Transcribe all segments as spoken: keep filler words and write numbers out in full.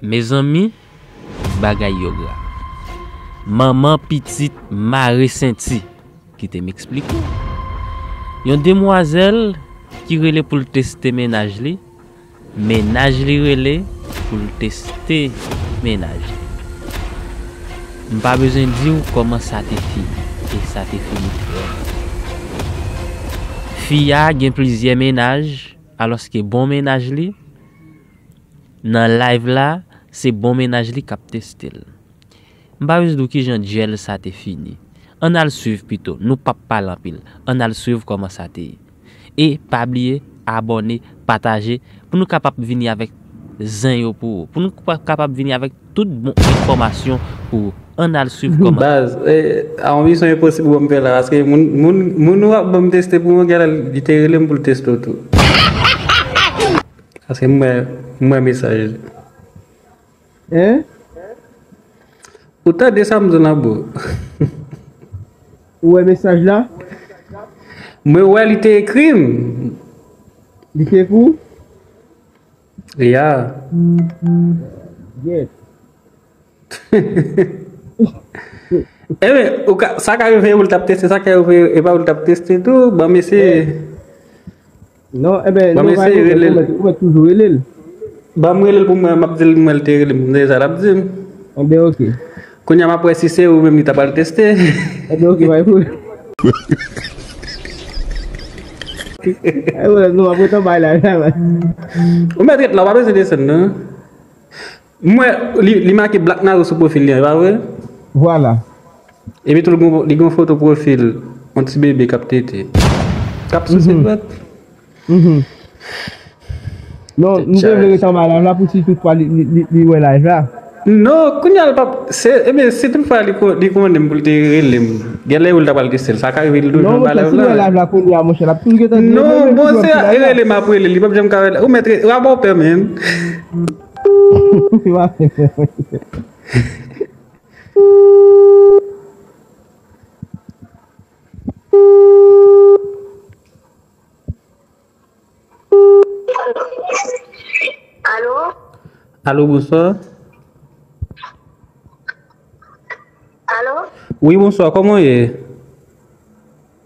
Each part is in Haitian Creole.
Mezanmi, bagay yo grav. Manman pitit mare senti. Kite m eksplike w. Yon demwazèl ki rele pou l teste mennaj li, mennaj li rele pou l teste mennaj li. M pa bezwen di w kòman sa te fini, e sa te fini trè mal. Fi a gen plizyè mennaj, alòske bon mennaj li, nan live la, se bon mennaj li k ap teste l. M pa bezwen di w kijan dyèl sa te fini. Ann al swiv pito, nou p ap pale anpil. Ann al swiv kòman sa te ye. E pa bliye, abòne, pataje, pou nou kapab vini avèk zen yo pou ou. Pou nou pa- kapab vini avèk tout bon enfòmasyon pou ou. Ann al swiv kòman. Baz, eh, a yon misyon enposib pou m fè la, paske moun, moun, moun ou ap ban m teste pou mwen, genlè li te rele m pou l teste w tou. Paske m wè, m wè mesaj li. Hein? Ou tande sa m di w la, bro? Ou wè mesaj la? Mwen wè li te ekri m. Li te ekri w? Ya. Yes. Ebyen, ou ka, sa ka rive ou l t ap teste, sa ka rive e pa ou l t ap teste tou, ban m eseye. Non, ebyen, ban m eseye rele l. Ou mèt, ou mèt toujou rele l. Ban m rele l pou mwen, m ap di l mwen l te rele m, m tande sa l ap di m. Ebyen, ok. Kounye a m ap wè si se ou menm li ta pral teste. Ebyen, ok, pa gen pwoblèm. Ebyen, non, m ap ret anba la, la, la. Ou mèt ret la, ou pa bezwen desann, non. M wè li, li make Black Naro sou pwofil li an, e pa vre? Vwala. Epi tou, li gon, li gon foto pwofil yon ti bebe k ap tete. K ap souse dwèt. Mhm. Non, m te vle ret anba live la pou si toutfwa li, li, li, li wè live la. Non, kounye a l p ap, se, ebyen, si toutfwa li ko-, li konnen m pou l te rele m, genlè ou l ta pral teste l, sa ka rive li toujou anba live la. Non, monchè, si l wè live la kounye a, monchè, l ap toujou gentan di, non, bon, se rele m ap rele, li p ap janm ka wè, ou mèt re-, w a bòpè, menm. Alo? Alo, bonswa. Alo? Wi, bonswa, kòman w ye?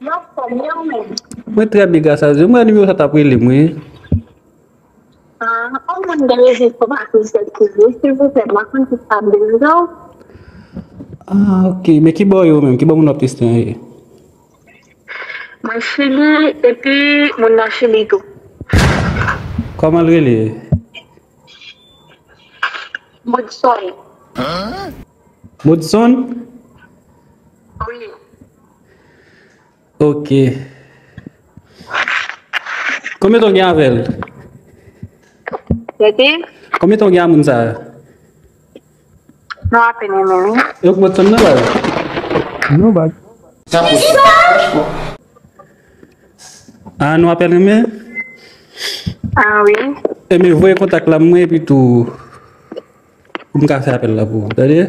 Mwen anfòm, e ou menm? Mwen trè byen, gras a Dye. Mwen nimewo sa t ap rele m, wi. Ah, yon moun gen rezistò pa sou sèt toujou, silvouplè, m pa konn si sa ap deranjan w. Ah, ok. Men ki bò w ye ou menm? Ki bò moun w ap teste an ye? Mwen Chili, epi moun nan Chili tou. Kòman l rele? Modson. Modson? Wi. Ok. Konbyen tan w gen avè l? Rete? Konbyen tan w gen a moun sa a? Nou apen renmen, wi. E ou k Modson nan, baz? Non, baz. Ah, nou apen renmen? Ah, wi. Ebyen, voye kontak la mwen, epi tou, pou m ka fè apèl la pou ou, tande?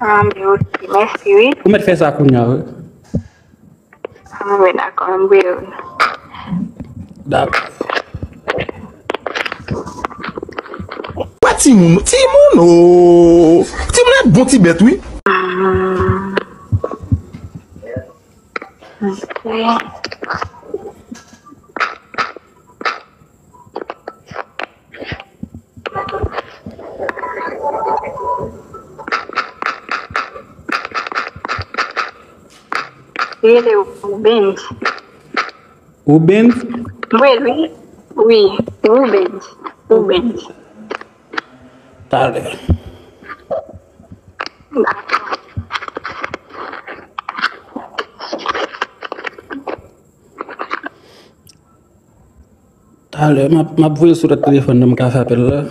Ah, men ok, mèsi, wi. Ou mèt fè sa kounye a, wi. Ah, wi, dakò, m voye wi. Dakò. Wè timoun, timoun, o. Timoun ap bon ti bèt, wi. Ah, ok. Rele Rubens. Rubens? Wi, wi. Wi, Rubens. Rubens. Talè. Dakò. Talè, m ap, m ap voye sou lòt telefòn nan, m ka fè apèl la.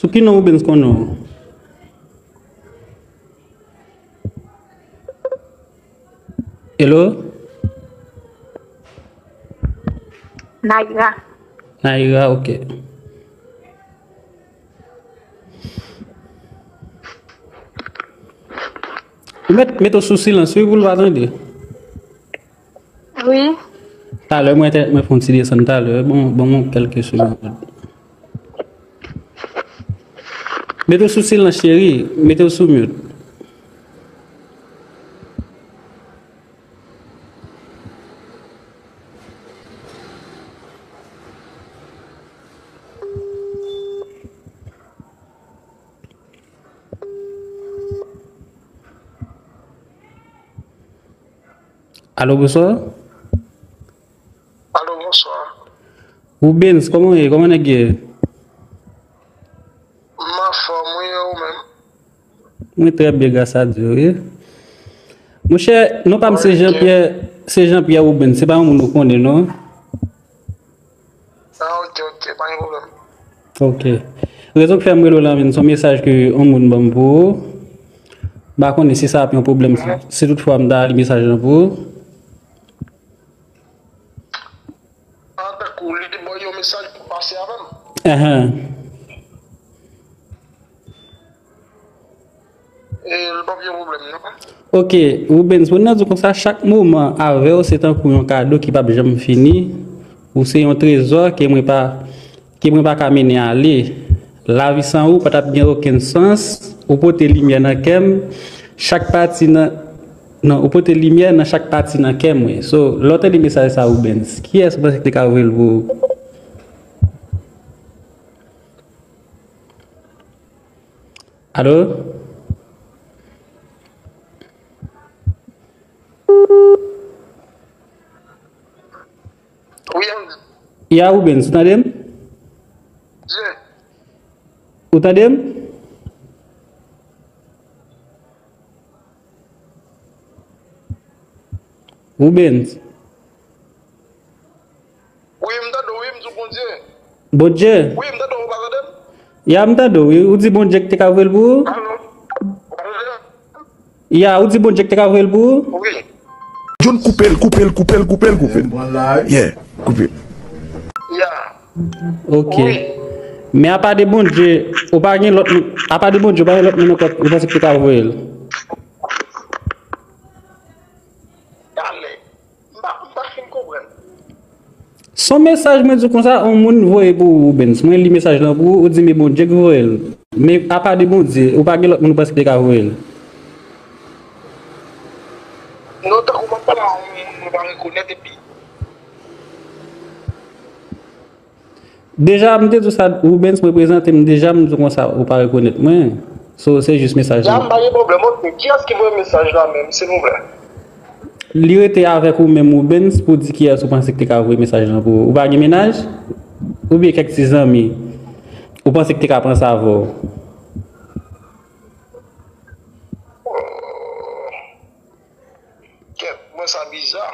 Sou ki non Rubens konnen w? Hello? Naira. Naira, ok. Ou mèt, mete w sou silans, wi, pou l pa tande. Wi. Talè, mwen te, mwen fè yon ti desann talè. Bon, bon, mwen kèlke segonn. Mete w sou silans, cheri. Mete w sou mute. Alo, bonswa. Alo, bonswa. Rubens, kòman w ye? Kòman nèg ye? M anfòm, wi, e ou menm? Mwen trè byen, gras a Dye, wi. Monchè, non pa m se Jean Pierre, se Jean Pierre Rubens, se pa yon moun ou konnen, non? Ah, ok, ok, pa gen pwoblèm. Ok. Rezon k fè m rele w la, menm, se yon mesaj ke yon moun ban m pou ou. M pa konnen si sa ap yon pwoblèm, si, si toutfwa m ta li mesaj lan pou ou. Ah, tankou li te ba w yon mesaj pou pase avè m. Ahan. E l p ap yon pwoblèm, non. Ok, Rubens, pou n nan di w konsa, chak moman avè w se tankou yon kado ki p ap janm fini. Ou se yon trezò ke mwen pa, ke mwen pa ka mennen ale. Lavi san ou pa t ap gen okenn sans. Ou pote limyè nan kè m. Chak pati nan, non, ou pote limyè nan chak pati nan kè mwen. So, lè w tande mesaj sa, Rubens, kiyès ou panse ki te ka voye l pou ou? Alo? Wi, Andy. Ya, Rubens, ou tande m? Byen. Ou tande m? Rubens. Wi, m tande w, wi, m di w Bondye. Bondye? Wi, m tande w, ou pa tande m? Ya, m tande w, wi. Ou di Bondye ki te ka voye l pou ou? Alo? Ou pa tande m? Ya, ou di Bondye ki te ka voye l pou ou? Wi. John, koupe l, koupe l, koupe l, koupe l, koupe l. Yeah, koupe l. Ya. Ok. Wi. Men apa de Bondye, ou pa gen lòt moun, apa de Bondye, ou pa gen lòt moun ankò, ou panse ki te ka voye l? Talè. M pa, m pa fin konprann. Se yon mesaj mwen di w konsa, yon moun voye pou ou, Rubens. Mwen li mesaj lan pou ou, ou di men Bondye ki voye l. Men apa de Bondye, ou pa gen lòt moun ou panse ki te ka voye l. Non, tankou m ap pale a yon moun mwen pa rekonèt epi. Deja, m te di w sa, Rubens, mwen prezante m deja, m di w konsa, ou pa rekonèt mwen. So, se jis mesaj lan. Ya, m pa gen pwoblèm, ok. Kiyès ki voye mesaj la menm, silvouplè? Li rete avèk ou menm, Rubens, pou di kiyès ou panse ki te ka voye mesaj lan pou ou. Ou pa gen mennaj? Oubyen kèk ti zanmi ou panse ki te ka pran sa avè w? Kèt, mwen sa biza.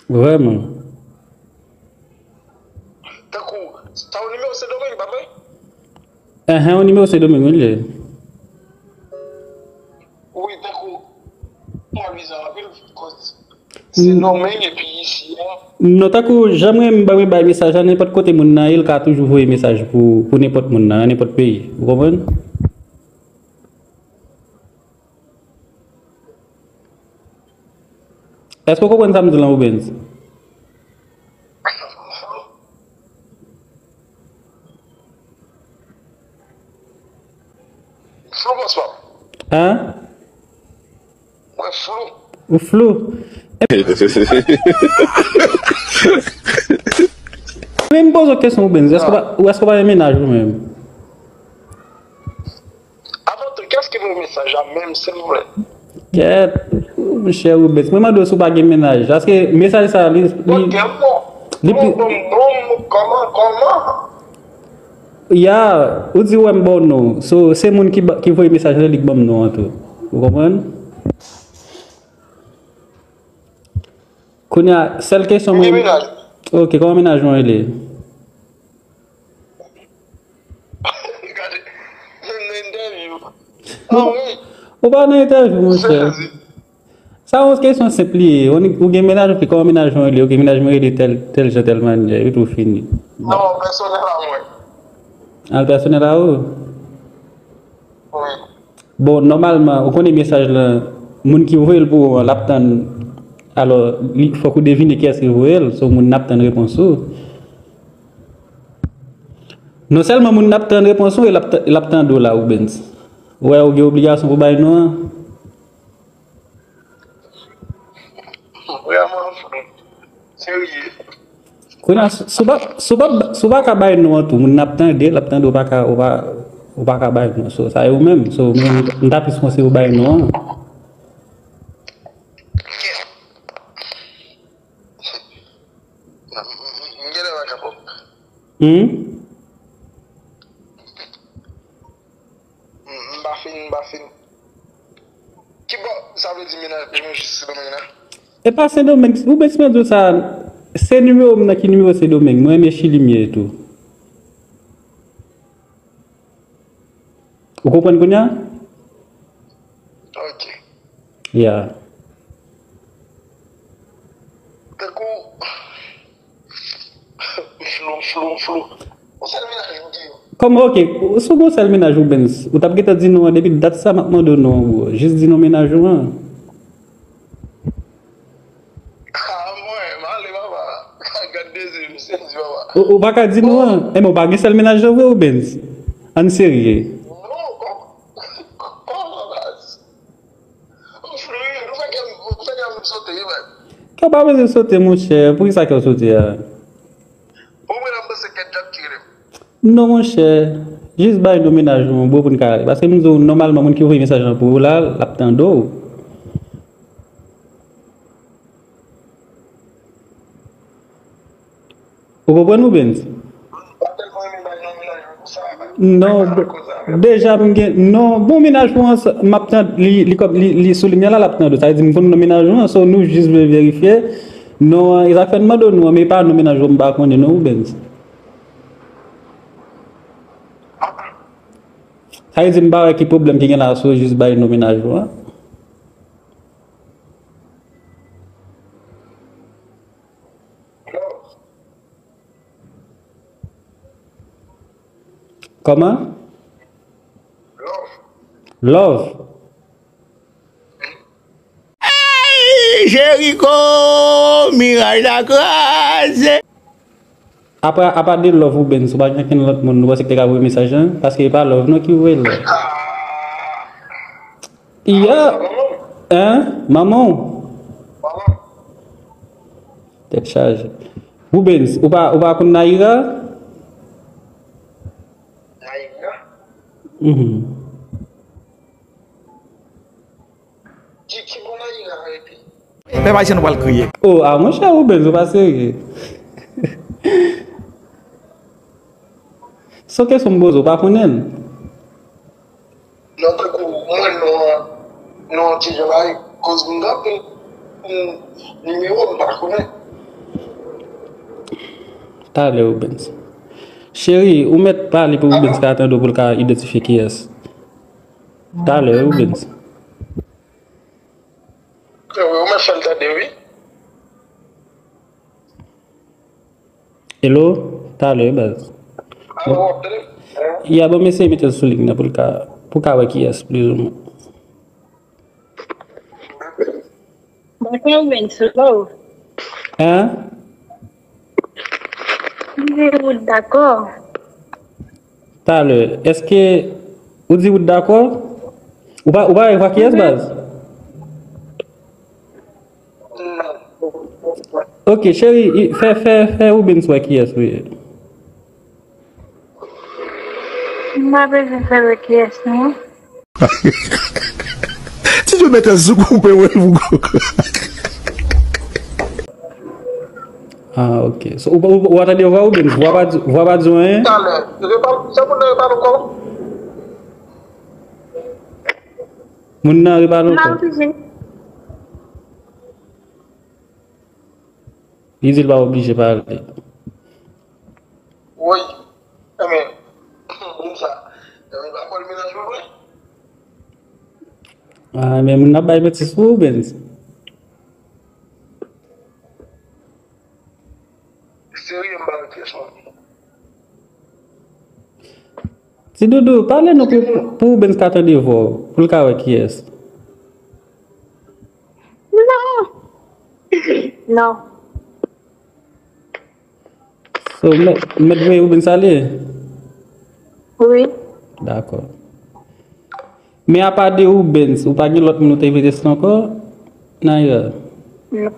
Vrèman. Tankou, sa yon nimewo Sendomeng, pa vre? Enhen, yon nimewo Sendomeng, wi, li ye. Wi, tankou, mwen bizarre anpil, cause Sendomeng epi isi a. Non, tankou, jan mwen, mwen bay mesaj la, nenpòt kote moun nan ye, l ka toujou voye mesaj pou, pou nenpòt moun nan, nan nenpòt peyi. Ou konprann? Èske w konprann sa m di w lan, Rubens? Flou, bòs pa m. An? Mwen flou. Ou flou? Men m poze w kesyon, Rubens. Èske w pa, ou èske w pa gen mennaj ou menm? Avan tou, kiyès ki voye mesaj la menm, silvouplè? Kèt, monchè Rubens, mwen mande w si w pa gen mennaj. Paske mesaj sa, li, li, li pi... Bon, non, non, kòman, kòman? Ya, ou di wè m ba w non. So, se moun ki ba, ki voye mesaj la, li k ban m non an tou. Ou konprann? Kounye a, sèl kesyon mwen... Ou gen mennaj? Ok, kòman mennaj mwen rele? Gade, menm nan entèvyou. Ah wi. Ou pa nan entèvyou, monchè. Sa yon kesyon senp li ye. Ou gen mennaj, ok, kòman mennaj mwen rele? Ok, mennaj mwen rele tèl, tèl jan, tèl mannyè, epi tou fini. Non, pèsonèl a mwen. Al pèsonèl a ou? Wi. Bon, nòmalman, ou konnen mesaj lan, moun ki voye l pou ou an, l ap tann Alò, li, fòk ou devine kiyès ki voye l, se yon moun n ap tann repons ou. Non sèlman moun n ap tann repons ou, e l ap ta-, l ap tande w la, Rubens. Ou wè, ou gen obligasyon pou bay non an. Vrèman, serye. Kounye a, si w pa, si w pa, si w pa ka bay non an tou, moun n ap tande, l ap tande, ou pa ka, ou pa, ou pa ka bay non. So, sa e ou menm. So, men, m ta plis panse ou bay non an. M, m, m genlè pa kapab. Hmm? M, m pa fin, m pa fin. Ki bò, sa vle di mennaj mwen jis Sendomeng la? E pa Sendomeng, ou bezwen di w sa, se nimewo m nan ki nimewo Sendomeng. Mwen renmen Chili m ye tou. Ou konprann kounye a? Ok. Ya. Tankou, m flou, m flou, m flou. Yon sèl mennaj ou gen? Kòman, ok, si w gen yon sèl mennaj Rubens, ou t ap gentan di non an depi dat sa m ap mande w non an, bro. Jis di non mennaj ou an. Ah, mwen, m ale, papa. Gad de zye, m sezi, papa. Ou, ou pa ka di non an. Enben, ou pa gen sèl mennaj lan vre, Rubens? Ann serye. Non, kòman, kòman, baz? M flou, wi, ou fè kè m, ou fè kè m sote, wi, baz. Kè w pa bezwen sote, monchè. Poukisa kè w sote a? Ou wè, m panse kè djab tire m. Non, monchè. Jis bay non mennaj ou an, bro, pou n ka ale. Paske m di w, nòmalman, moun ki voye mesaj lan pou ou la, l ap tande w. Ou konprann, Rubens? Non, deja m gen, non, bon, mennaj ou an, m ap tande, li, li, kòm, li, li sou limyè la, l ap tande. Sa vle di m konn non mennaj ou an, so nou jis vle verifye. Non, e sa k fè n mande w non, men pa non mennaj ou an, m pa konnen non, Rubens. Sa vle di m pa wè ki pwoblèm ki gen la, si w jis bay non mennaj ou an. Kòman? Love. Ay, Jeriko, miray la kraze. Apa, apa de love Rubens, ou pa gen okenn lòt moun, ou panse ki te ka voye mesaj lan? Paske e pa love non ki voye l. Iya. Hein? Manman w? Tèt chaje. Rubens, ou pa, ou pa konn Naira? Naira? Mhm. Ki, ki bò Naira rete? Pèp ayisyen nou pral kriye. Oh, ah, monchè, Rubens, ou pa serye. Se yon kesyon m poze w, ou pa konnen l? Non, tankou mwen, non, non, ti jan bagay, koz m t ap, m, nimewo m pa konnen. Talè, Rubens. Cheri, ou mèt pale pou Rubens ka tande w, pou l ka idantifye kiyès. Talè, Rubens. Ou mèt fè l tande, wi. Hello? Talè, baz. Alo, w ap tande? Ya, ban m eseye mete l sou liy nan pou l ka, pou w ka wè kiyès, plizoumwen. Dakò, Rubens, love. Hein? Mwen ou dakò. Talè, èske ou di ou dakò? Ou pa, ou pa wè kiyès, baz? Ok, cheri, i, fè, fè, fè Rubens wè kiyès ou ye. M pa bezwen fè l wè kiyès, non. Ti Djo mèt an zouk ou pe wè l pou gwo. Ah, ok. So, ou, ou, ou pa tande vwa Rubens? Vwa pa di, vwa pa di anyen? Talè. Repale, se moun nan repale ankò? Moun nan repale ankò? Li di l pa oblije pale. Woy. Enben, moun sa, enben, pa pran mennaj mwen vre? Ah, men moun nan bay manti sou ou, Benz. Serye, m pa wè kiyès mwen. Ti Doudou, pale non pou, pou Benz ka tande vwa w, pou l ka wè kiyès. Non. Non. So, mèt, mèt voye Rubens ale? Wi. Dakò. Men apa de Rubens, ou pa gen lòt moun ou te vle teste ankò? Naira. Non.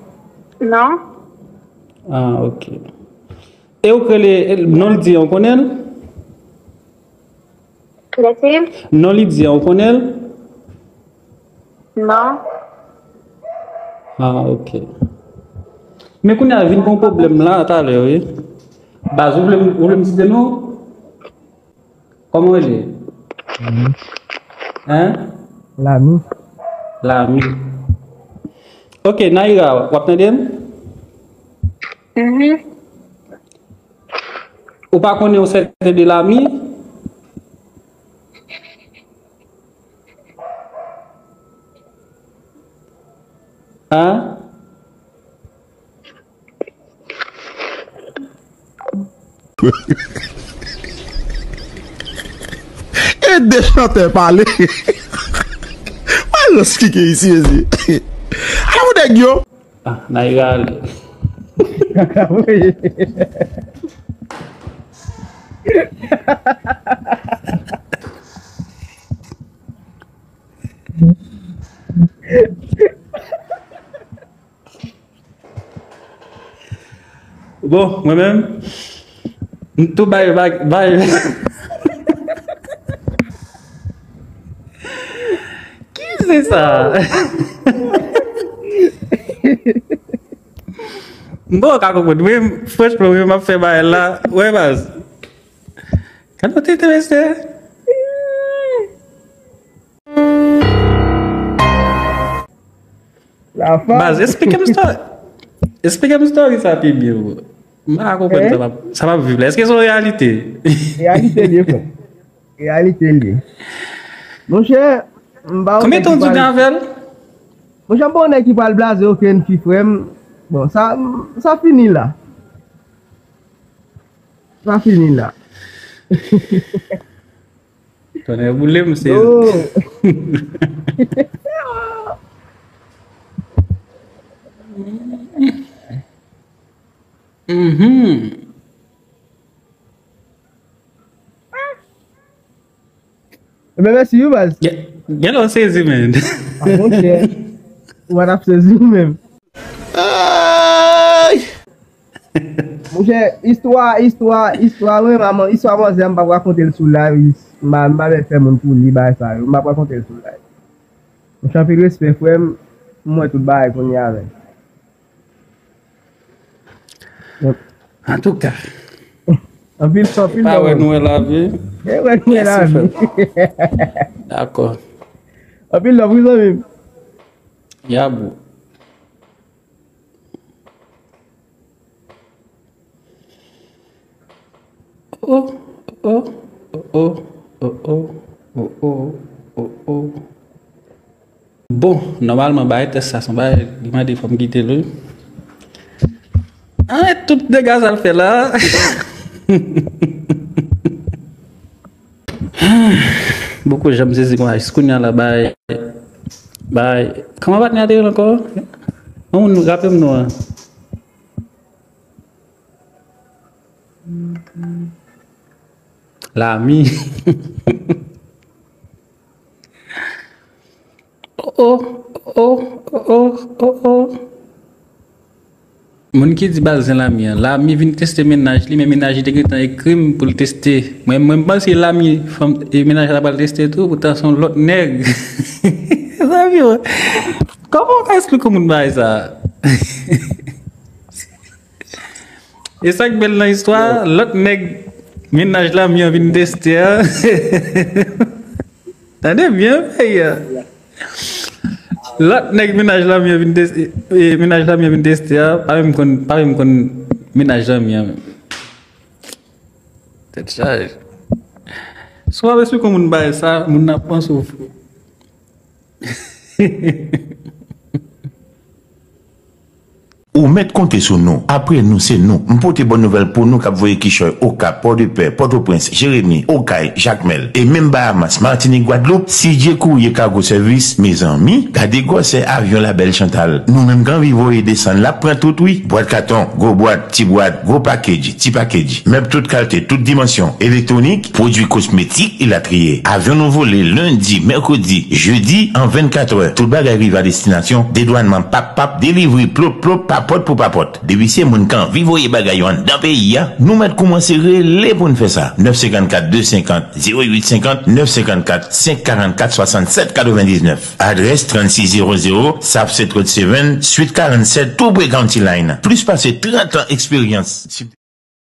Non. Ah, ok. E ou k rele, e, non l di an, ou konnen l? Lèfim? Non li di an, ou konnen l? Non. Ah, ok. Men kounye a vin gon pwoblèm la talè, wi. Baz, ou vle, ou vle m site non? Kòman w rele? Lami. Hein? Lami. Lami. Ok, Naira, w ap tande m? Mhm. Ou pa konnen yon sèten de Lami? Hein? E de chantè pale. Mwen rans ki gen isi, isi. Ala pou nèg yo. Ah, Naira ale. Bon, mwen menm, m tou bay, bay, bay. Ki se sa? M pa ka konprann. Mwen, franchman, mwen, m ap fè bagay la. Wè, baz. Gade yon tete, mesye. Baz, esplike m story. Esplike m story sa pi byen, bro. M pa ka konprann sa m ap, sa m ap viv la. Èske se yon reyalite? Reyalite l ye, frè. Reyalite l ye. Monchè, m pa... Konbyen tan w di w gen avè l? Monchè, m pa yon nèg ki pral blaze okenn fi, frè m. Bon, sa, sa fini la. Sa fini la. Tonnè boule m, se... Oh. Mhm. Ebyen, mèsi, wi, baz. Gen, gen lè w sezi, men. Ah, monchè. Ou pa t ap sezi ou menm. Ay! Monchè, istwa, istwa, istwa, mwen, manman, istwa manzè, m p ap rakonte l sou live, m pa, m pa vle fè moun pou li, bagay sa yo, m p ap rakonte l sou live. Monchè, anpil respè, frè m, m wè tout bagay kounye a, men. Antouka. Anpil, anpil love. E pa wè nou wè lavi. E wè nou wè lavi. Dakò. Anpil love, wi, zanmi m. Ya, bro. Oh, oh, oh, oh, oh, oh, oh, oh, oh, oh, oh. Bon, nòmalman, bagay tès sa, se yon bagay, li mande fò m kite l, wi. Ah, tout dega sa l fè la. Boko janm sezi konsa, jis kounye a la, bay, bay, kòman patnè a te rele ankò? Yon moun raple m non an. Lami. Oh, oh, oh, oh, oh, oh, oh. Moun ki di baz zen Lami an. Lami vin teste mennaj li, men mennaj li te gentan ekri m pou l teste. Mwen, mwen, m panse Lami, fanm, e mennaj la pral teste tou, poutan se yon lòt nèg. Zanmi, kòman w ka esplike moun bagay sa? E sa k bèl nan istwa a, lòt nèg mennaj Lami an vin teste a. Tande byen, peyi a. Lòt nèg mennaj Lami an vin teste, e, mennaj Lami an vin teste a, pa menm konn, pa menm konn mennaj Lami an menm. Tèt chaje. Si w ap esplike yon moun bagay sa, moun nan ap panse w fou. Ou mèt konte sou nou. Apre nou, se nou. M pote bòn nouvèl pou nou k ap voye kichòy Okap, Pòdepè, Pòtoprens, Jeremi, Okay, Jakmèl, e menm Bahamas, Matinik, Gwadloup. C J Courrier Cargo Service, mezanmi, gade gwosè avyon Labèl Chantal. Nou menm k anvi voye desann, l ap pran tout, wi. Bwat katon, gwo bwat, ti bwat, gwo package, ti package. Mèb tout kalte, tout dimansyon, elektwonik, pwodui kosmetik, elatriye. Avyon nou vole lendi, mèkredi, jedi, an vennkatrè. Tout bagay rive a destinasyon, dedwannman pap pap, delivri plop plop, papòt pou papòt. Depi se moun k anvi voye bagay yo anndan peyi a, nou mèt koumanse rele pou n fè sa. Nèf senkannkat de senkant, zewo uit senkant, nèf senkannkat senk karannkat swasannsèt katrevendiznèf. Adrès trannsis zewo zewo South State Road seven, Suite karannsèt, tou pre County Line. Plis pase trant an eksperyans.